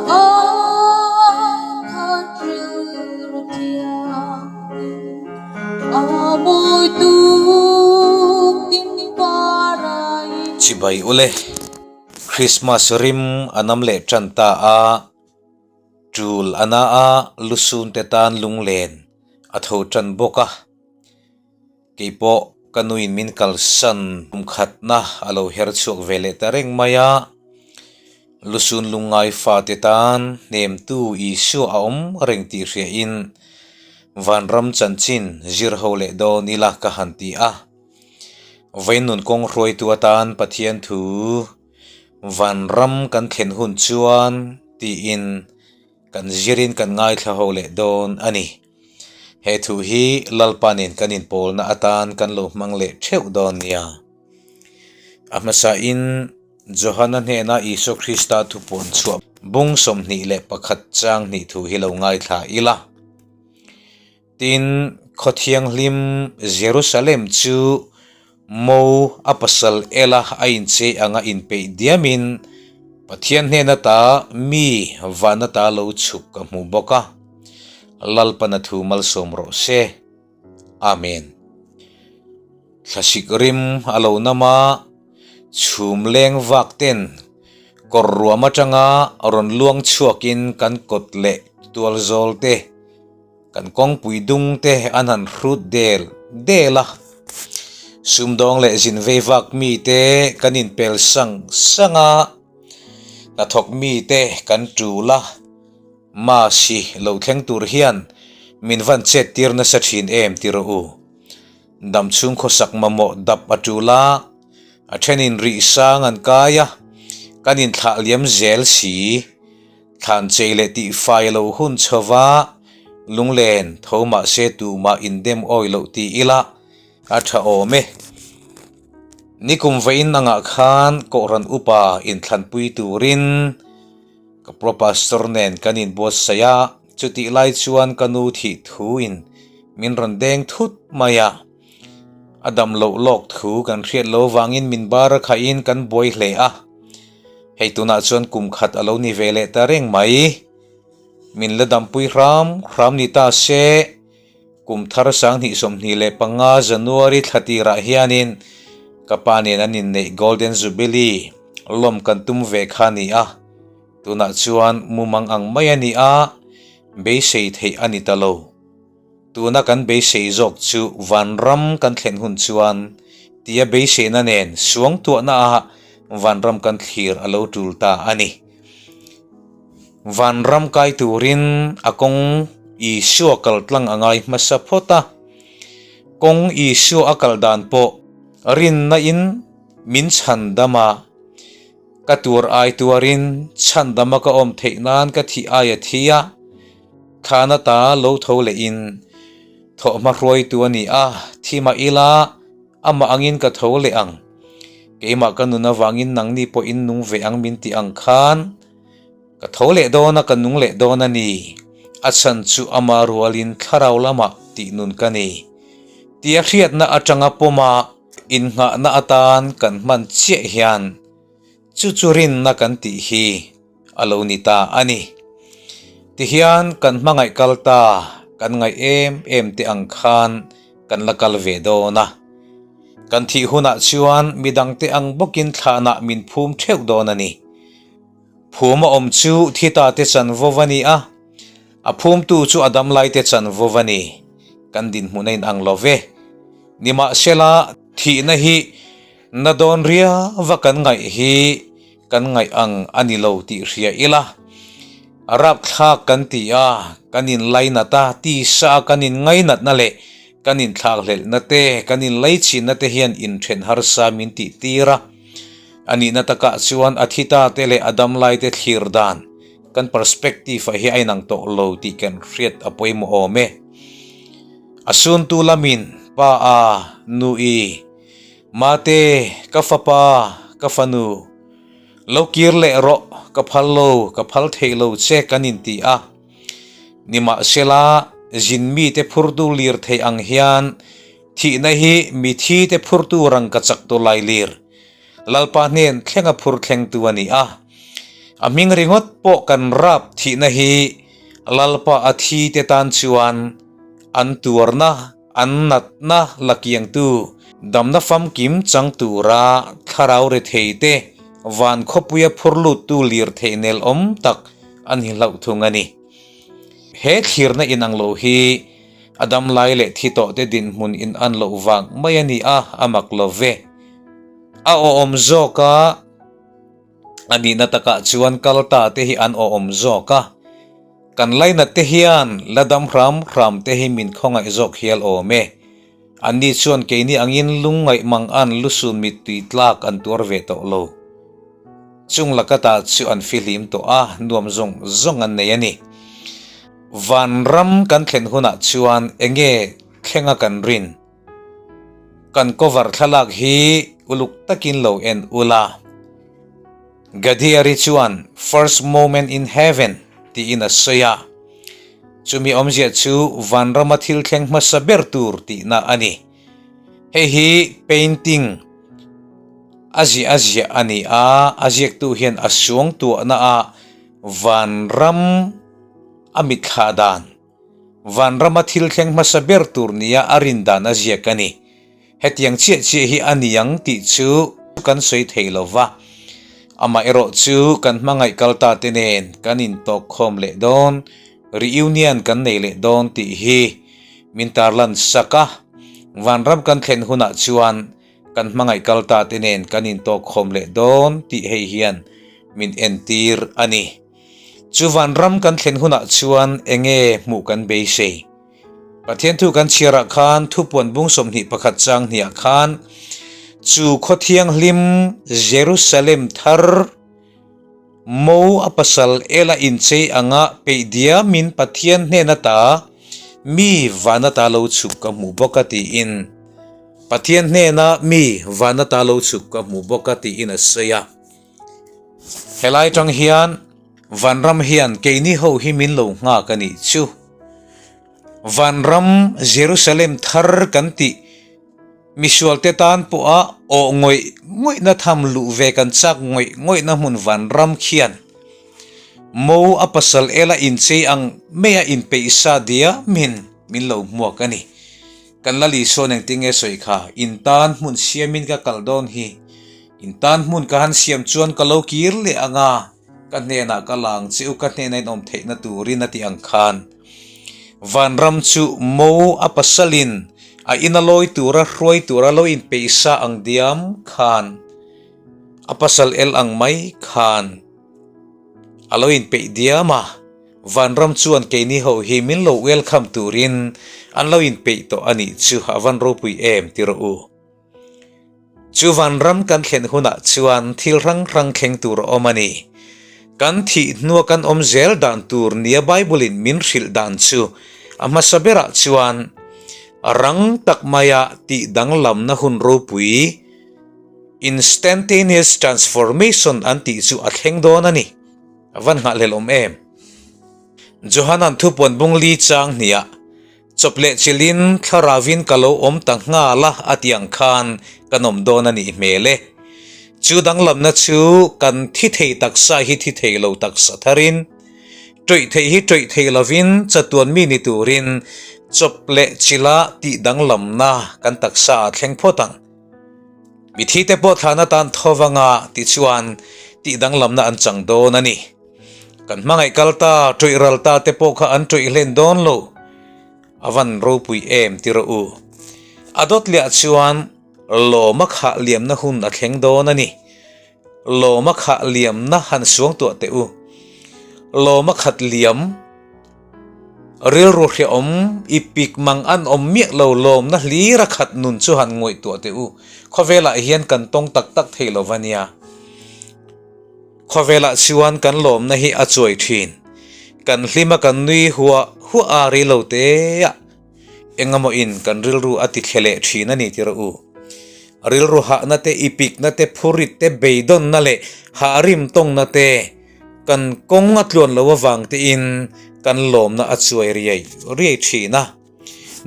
Ai khat rilru thianghlim a mawi tuk ding parai. Chibai ule, Christmas rim a nam leh tan ta a, tul a na a, lusun te tan lunglen a tho tan bawk a. Keipawh ka nuin min kalsan kum khatna a lo her chhuak ve leh ta reng mai a, Lusun lungngai fate tan hnemtu Isua a awm reng tih hriain Vanram chanchin zir ho leh dawn ila ka han ti a. Vawiin kawng hruaitu atan Pathian thu Vanram kan thlen hun chuan tiin Kan zirin kan ngaithla ho leh dawn a ni. He thu hi Lalpa nen kan inpawlna atan kan lo hmang leh theuh dawn nia. A hmasain Johana hnena Isua Krista thupuan chhuah bung 21 chang hnih thu hi lo ngaithla ila. Tin, Khawthianghlim Jerusalem chu Mo a pasal ela a inchei anga inpeih diamin Pathian hnen ata mi van ata lo chhuk ka hmu bawk a, Lalpan a thu malsawm rawh se. Amen. Thlasik rim a lo nam a, chhum leng vak ten kawr ruam atanga rawn luang chhuakin kan kawt leh tual zawl te, Kan kawngpui dung te an han hrut del del a, sumdawng leh zin vei vak mi te kan inpel sang sang a, hnathawk mi te kan tul a, Masi lo thleng tur hian min van chet tir nasa thin em ti rawh u. Damchhung khawsak mamawh dap a tul a, a thenin rih sang an kai a, kan inthlah liam zel si. Thlan chei leh tih fai lo hun chhova lunglen tho mahse tumah indem awi loh ti ila a tha awm e. Nikum vawiin angah khan Kohhran upa inthlanpui turin ka Pro Pastor nen kan inbuatsaih a, chutih lai chuan ka nu thih thuin min rawn deng thut mai a. A dam loh lawk thu kan hriat lo vangin min bar a khahin kan buai hle a. Hei tunah chuan kum khat a lo ni ve leh ta reng mai. Min la dampui hram hram ni ta se, kum thar 2025 January thla tirah hianin ka pa nen an inneih Golden Jubilee lawm kan tum ve kha a ni a. Tunah chuan mumang ang mai a ni a, beisei theih a ni ta lo. Tuna kan beisei zawk chu vanram kan thlen hun chuan tia beiseina nen suangtuahna ah vanram kan thlir a lo tul ta a ni. Vanram kai turin a kawng Isua kal tlang a ngai hmasa phawt a, kawng Isua a kal dan pawh rinna in min chhan dam a, ka tur ai tuarin chhandama ka awm theih nan ka thih ai a thi a, Thlan ata lo tho lehin thawhhma hruaitu a ni a, thi mah ila amah angin ka tho leh ang. Keimah ka nun avangin nangni pawh in nung ve ang min tih ang khan ka tho leh dawn a, ka nung leh dawn a ni. A chhan chu ama rualin thlarau lamah tih nun ka ni. Tia hriatna atanga pawma innghahna atan kan hman chiah hian chu chu rinna kan tih hi a lo ni ta a ni. Tihian kan hmangaih kal ta, kan ngaih em em te ang khan kan la kal ve dawn a. Kan thih hunah chuan midangte ang bawkin thlanah min phum theuh dawn a ni. Phum a awm chu thi ta te chanvo a ni a, a phumtu chu a damlai te chanvo a ni. Kan dinhmun a inang lo ve. Nimahsela, thihna hi na dawn riauva kan ngaih hi Kan ngaih ang a ni lo tih hria ila, rapthlak kan ti a, kan inlainat a, tisa a kan inngainatna leh kan inthlakhlelhna te, kan inleichhinna te hian inthen harsa min tih tir a. A nihna takah chuan a thi ta te leh a dam lai te thlir dan kan perspective ah hi a inang tawh lo tih kan hriat a pawimawh awm e. A suntu lamin pa a, nu i, Mate, ka fapa, ka fanu, lo kir leh rawh, ka phal lo, ka phal theih lo che kan inti a. Nimahsela, zin mite phurtu lir theih ang hian thihna hi mithi te phurtu rangka chak tu lai lir, Lalpa hnen thlenga phur thlengtu a ni a. A hming ringawt pawh kan rap thihna hi Lalpa a thi te tan chuan an tuarna, an natna la kiangtu, damna famkim chang tura thlarau rethei te van khawpuia phur luttu lirthei nel awm tak an hi hlauh thung a ni. He thlirna inang lo hi a dam lai leh thi tawh te dinhmun inan loh vang mai a ni a, a mak lo ve. A awhawm zawk a. A nihna takah chuan kal ta te hi an awhawm zawk a, kan lainat te hian la dam hram hram te hi min khawngaih zawk hial awm e. Anni chuan keini angin lungngaih mang an lusun mittui tlak an tuar ve tawh lo. Chung laka ta chu an fihlim tawh a, nuam zawng zawng an nei a ni. Vanram kan thlen hunah chuan enge thlenga kan rin? Kan cover thlalak hi uluk takin lo en ula. Gadiari chuan First moment in heaven tiin a sawi a. Chumi awmzia chu vanrama thil thleng hmasa ber tur tihna a ni. Hei hi painting a ziah a ziah a ni a, a ziaktu hian a suangtuahna ah vanram a mitthlah dan. Vanrama thil thleng hmasa ber tur nia a rin dan a ziak a ni. Hetiang chiah chiah hi a ni ang tih chu kan sawi thei lo va. Amaherawh chu kan hmangaih kal ta te nen kan intawk khawm leh dawn, reunion kan nei leh dawn tih hi min tarlan sak a. Vanram kan thlen hunah chuan kan hmangaih kal ta te nen kan intawk khawm leh dawn tih hei hian min entir a ni. Chu vanram kan thlen hunah chuan enge hmuh kan beisei? Pathian thu kan chhiarah khan thupuan bung 21 chang hniah khan chu khaw thianghlim Jerusalem thar mo a pasal ela inchei anga peih diamin Pathian hnen ata mi van ata lo chhuk ka hmuh bawk a tiin Pathian hnena mi van ata lo chhuk ka hmuh bawk a tiin a sawi a. Helai tang hian Vanram hian keini ho hi min lo nghak a nih chu. Vanram Jerusalem thar kan tih misualte tan pawha awh ngawih ngawihna tham luh ve kan chak ngawih ngawihna hmun Vanram khian mo a pasal ela inchei ang maia inpeihsa diamin min lo hmuak a ni. Kan la Lisuan engtinge sawi kha, in tan hmun siamin ka kal dawn hi. In tan hmun ka han siam chuan ka lo kir leh ang a, ka hnenah ka la ang che u, ka hnena in awm theihna turin a ti ang khan. Vanram chu mo a pasalin a ina lawi tura hruai tura lo inpeihsa ang diam khan, a pasal el ang mai khan a lo inpeih diam a. Vanram chuan keini ho hi min lo welcome turin an lo inpeih tawh a nih chu a van ropui em ti rawh u. Chu vanram kan thlen hunah chuan thil hrang hrang thleng tur a awm a ni. Kan thih hnua kan awm zel dan tur nia Bible-in min hrilh dan chu a hmasa berah chuan rang tak maia tih danglamna hun ropui, instantaneous transformation, an tih chu a thleng dawn a ni. A van nghahhlelh awm em? Johanan thupuan bung li chang hniah Chawp leh chilhin thlaravin ka lo awm ta nghal a a tih ang khan kan awm dawn a nih hmel e. Chu danglamna chu kan thi thei taksa hi thi thei lo taksa tharin, ṭawih thei hi ṭawih thei lovin chatuan mi ni turin chawp leh chila tih danglamna kan taksa a thleng phawt ang. Mithi te pawh thlan atan tho vanga tichuan tih danglamna an chang dawn a ni. Kan hmangaih kal ta, ṭawih ral ta te pawh kha an ṭawih hlen dawn lo. A van ropui em ti rawh u. A dawt liah chuan lawma khah liamna hun a thleng dawn a ni. Lawma khah liamna han suang tuah teh u. Lawma khat liam rilru hreawm i pik mang an awm miah lo lawmna hlir a khat nun chu han ngawihtuah teh u. Khawvelah hian kan tawng tak tak thei lo va nia. Khawvelah chuan kan lawmna hi a chuai thin. Kan hlima kan nui huah huah a ri lo te a, engemaw in kan rilru a ti thle leh thin a ni ti rawh u. Rilru hahna te, ipikna te, phurit te, beidawnna leh hahrim tawngna te, kan kawng a tluan lo avang tein kan lawmna a chuai riai riai thin a.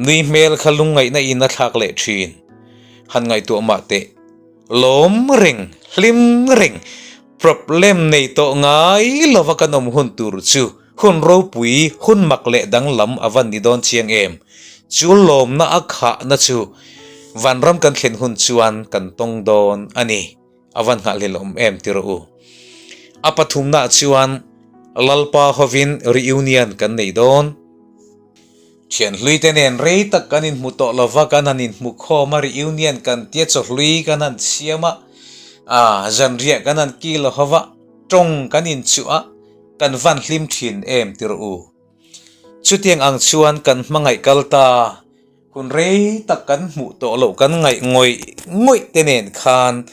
Nui hmel kha lungngaihna in a thlak leh thin. Han ngaihtuah mah teh. Lawm reng, hlim reng. Problem nei tawh ngai lova kan awm hun tur chu hun ropui, hun mak leh danglam a van ni dawn chiang em? Chu lawmna a khahna chu vanram kan thlen hun chuan kan tawng dawn a ni. A van nghahhlel awm em ti rawh u. A pathumnaah chuan Lalpa hovin reunion kan nei dawn. Thianhlui te nen rei tak kan inhmu tawh lova, kan han inhmu khawm a, reunion kan tia chawhlui kan han siam a, ah zanriah kan han kil ho va, tawng kan inchuh a, kan van hlim thin em ti rawh u. Chutiang ang chuan kan hmangaih kal ta. Hun rei tak kan hmuh tawh loh kan ngaih ngawih ngawih te nen khan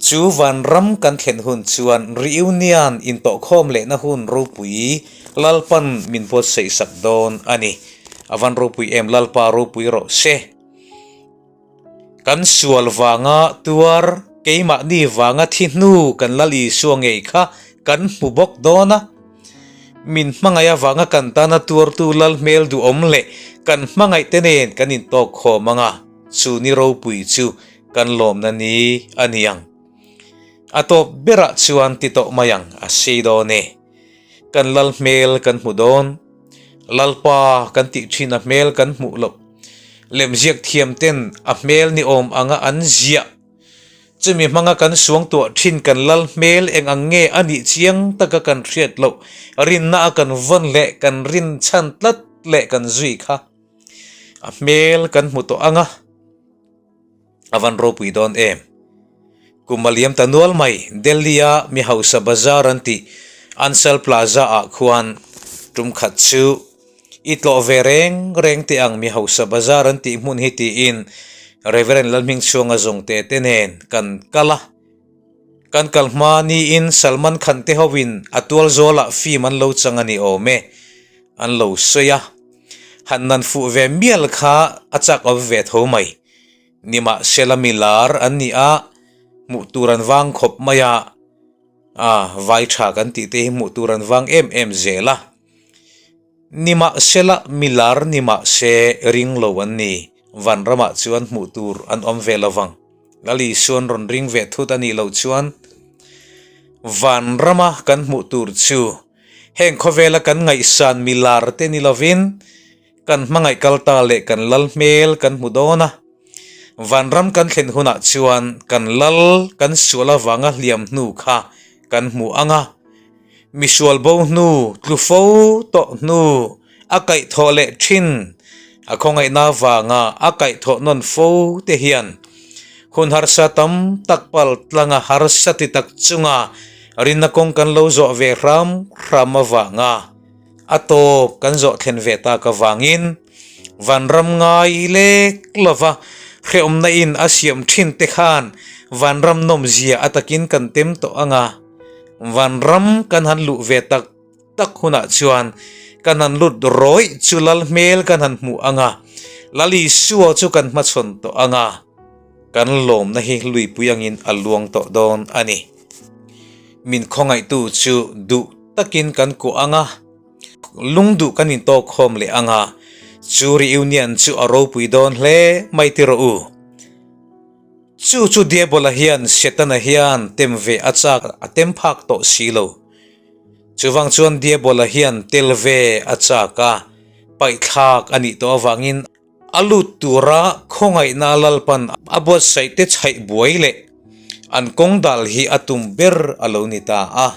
chu vanram kan thlen hun chuan reunion intawhkhawm lehna hun ropui Lalpan min buatsaih sak dawn a ni. A van ropui em Lalpa ropui rawh se. Kan sual vanga tuar keimahni vanga thi hnu kan Lal Isua ngei kha kan hmu bawk dawn a. Min hmangaih avanga kan tana tuartu Lal hmel duhawm leh kan hmangaihte nen kan intawk khawm ang a, chu ni ropui chu kan lawmna ni a ni ang. A tawp berah chuan ti tawh mai ang a sei dawn e. Kan Lal hmel kan hmu dawn. Lalpa kan tih thin a hmel kan hmuh loh. Lemziak thiam ten a hmel ni awm anga an ziah. Chumi hmanga kan suangtuah thin kan lal hmel eng ang nge a nih chiang taka kan hriat loh rinna a kan vawn leh kan rin chhan tlat leh kan zui kha a hmel kan hmu tawh ang a, a van ropui dawn em. Kum a liam ta nual mai Delhi-a mi hausa bazar an tih Ansal Plaza ah khuan tum khat chu I tlawh ve reng reng teh ang mi hausa bazar an tih hmun hi tiin Reverend Lalhmingchhuanga zawngte te nen kan kal a. Kan kal hma niin Salman Khan te hoin a tual zawlah film an lo chang a ni awm e, an lo sawi a. Han nan fuh ve mial kha a chak awm ve tho mai. Nimahsela mi lar an ni a, hmuh tur an vang khawp mai a, a vai tha kan tih te hi hmuh tur an vang em em zel a. Nimahsela milar nimahse ring lo an ni. Vanramah chuan hmuh tur an awm ve lo vang. Lal Isuan rawn ring ve thut a nih loh chuan Vanrama kan hmuh tur chu heng khawvela kan ngaihsan milar te ni lovin kan hmangaih kal ta leh kan lal hmel kan hmu dawn a. Vanram kan thlen hunah chuan kan lal kan sual avanga hliam hnu kha kan hmu ang a. Misual bo hnu, tlu fo tawh hnu, a kaihthawh leh thin, a khawngaihna avanga a kaihthawh nawn fo te hian hun harsa tam tak pal tlanga harsa ti tak chunga rinna kawng kan lo zawh ve hram hram avanga a tawp kan zawh thlen ve tak avangin vanram ngai lek lova hrehawmna in a siam thin te khan vanram nawmzia a takin kan tem tawh ang a. Vanram kan han luh ve tak tak hunah chuan kan han lut rawih chu Lal hmel kan han hmuh ang a, Lal Isua chu kan hmachhawn tawh ang a, kan lawmna hi luipui angin a luang tawh dawn a ni. Min khawngaihtu chu duh takin kan kuah ang a, lungduh kan intawk khawm leh ang a, chu reunion chu a ropui dawn hle mai ti rawh u. Chu chu Diabola hian Setana hian tem ve a chak a tem phak tawh si lo. Chuvang chuan Diabola hian tel ve a chak a, paihthlak a nih tawh avangin a lut tura khawngaihna Lalpan a buatsaih te chhaih buai leh an kawng dal hi a tum ber a lo ni ta a.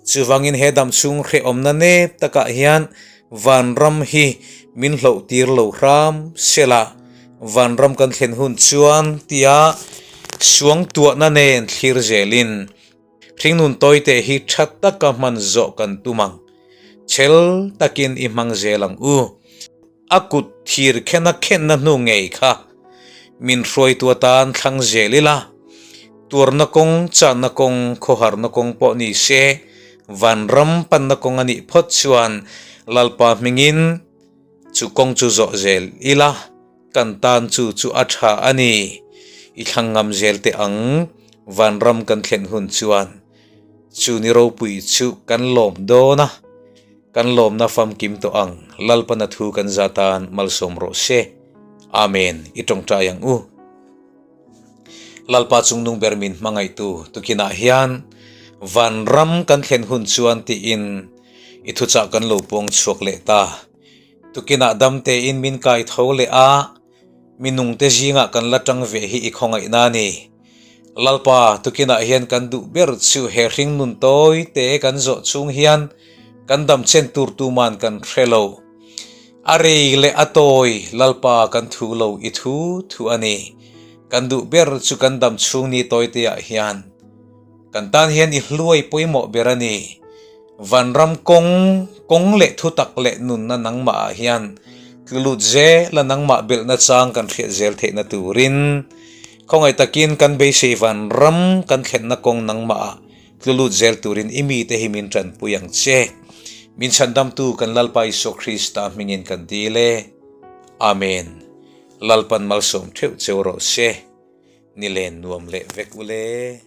Chuvangin he damchhung hrehawmna nep takah hian vanram hi min hloh tir lo hram sela, vanram kan thlen hun chuan tia suangtuahna nen thlir zelin hringnun tawite hi tha taka hman zawh kan tum ang. Chhel takin i hmang zel ang u. A kut thir khena khenna hnu ngei kha min hruaitu atan thlang zel ila, tuarna kawng, channa kawng, khawharna kawng pawh ni se, vanram panna kawng a nih phawt chuan Lalpa hmingin chu kawng chu zawh zel ila, kan tan chu chu a tha a ni. I thlang ngam zel teh ang, vanram kan thlen hun chuan chu ni ropui chu kan lawm dawn a. Kan lawmna famkim tawh ang, Lalpana thu kan za tan malsawm rawh se. Amen, i tawngtai ang u. Lalpa chungnung ber min hmangaihtu tukinah hian Vanram kan thlen hun chuan tiin i thuchah kan lo puang chhuak leh ta. Tukinah damtein min kai tho leh a, mi nungte zingah kan la tang ve hi i khawngaihna a ni. Lalpa, tukinah hian kan duh ber chu he hring nun tawi te kan zawh chung hian kan dam chen tur tuman kan hre lo. A rei leh a tawi Lalpa kan thu lo i thu thu a ni. Kan duh ber chu kan dam chhung ni tawi te ah hian kan tan hian i hluai pawimawh ber a ni. Vanram kawng, kawng leh thutak leh nunna nangmah ah hian tlu lut zel a nangmah belhna chang kan hriat zel theihna turin khawngaih takin kan beisei vanram kan thlenna kawng nangmah ah tlu lut zel turin i mite hi min tanpui ang che. Min chhandamtu kan Lalpa Isua Krista hmingin kan dil e. Amen. Lalpan malsawm theuh cheu rawh se. Ni len nuam leh vek ule.